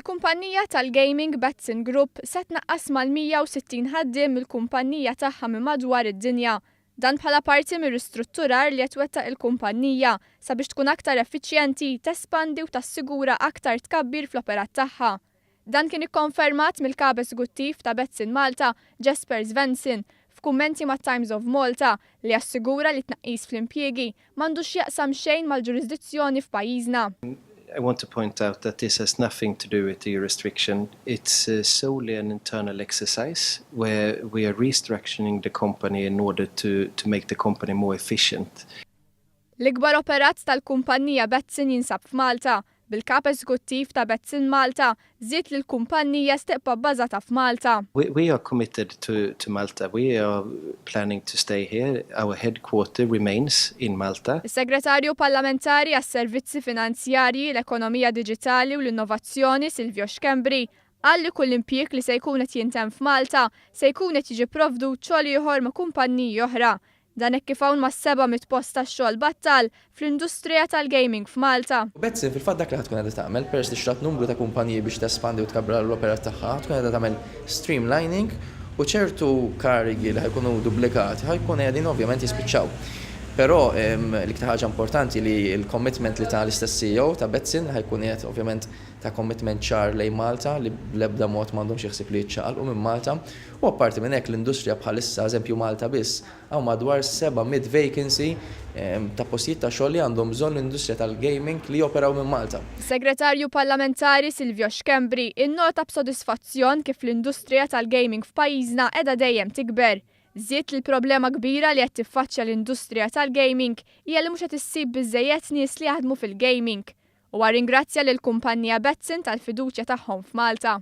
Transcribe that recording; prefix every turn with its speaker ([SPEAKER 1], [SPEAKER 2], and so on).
[SPEAKER 1] Il-kumpanija tal-gaming Betsson Group se tnaqqas mal-160 ħaddiem mill-kumpanija tagħha minn madwar id-dinja. Dan bħala parti mir-ristrutturar li qed twettaq il-kumpanija sabiex tkun aktar effiċjenti, tespandi u tassigura aktar tkabbir fl-operat tagħha. Dan kien ikkonfermat mill-Kap Eżekuttiv ta' Betsson Malta, Jesper Svensson, f'kummenti mat-Times of Malta li assigura li tnaqqis fl-impjiegi m'għandux x'jaqsam xejn mal-ġurisdizzjoni f'pajjiżna.
[SPEAKER 2] I want to point out that this has nothing to do with the jurisdiction. It's solely an internal exercise where we are restructuring the company in order to make the company more efficient.
[SPEAKER 1] L-ikbar operat tal-kumpanija Betsson jinsab f'Malta, bil-kap eżekuttiv ta' Betsson Malta żied li l-kumpanija se tibqa' bbażata f'Malta.
[SPEAKER 2] We are committed to Malta. We are planning to stay here. Our headquarter remains in Malta.
[SPEAKER 1] Is-Segretarju Parlamentari għas-Servizzi Finanzjarji, l-Ekonomija Diġitali u l-Innovazzjoni, Silvio Schembri, qal li kull impjieg li se jkun qed jintemm f'Malta se jkun qed jiġi provdut xogħol ieħor ma' kumpanniji oħra. Dan hekk kif hawn mas-700 post ta' xogħol battal fl-industrija tal-gaming f'Malta.
[SPEAKER 3] Betsson fil-fatt dak li ħa tkun qiegħda tagħmel, peress li xtrat numru ta' kumpaniji biex tespandi u tkabbar l-operat tagħha, tkun qiegħda tagħmel streamlining u ċertu karigi li ħa jkunu duplikati ħa jkun qegħdin ovvjament jispiċċaw. Però l-iktar ħaġa importanti li l-commitment li ta l-istess CEO ta' Betsson, ħa jkun qiegħed ovvjament ta commitment ċar lejn Malta li bl-ebda mod m'għandhomx ħsieb li jiċċaqalqu minn Malta. U apparti minn hekk, l-industrija bħalissa, eżempju Malta biss, hawn madwar 700 vacancy ta' postijiet ta' xogħol li għandhom bżonn l-industrija tal-gaming li joperaw minn Malta.
[SPEAKER 1] Segretarju Parlamentari Silvio Schembri innota b'sodisfazzjon kif l-industrija tal-gaming f'pajjiżna qiegħda dejjem tikber. Żied li l-problema kbira li qed tiffaċċja l-industrija tal-gaming hija li mhux qed issib biżejjed nies li jaħdmu fil-gaming. U ringrazzja lill-kumpanija Betsson tal-fiduċja tagħhom f'Malta.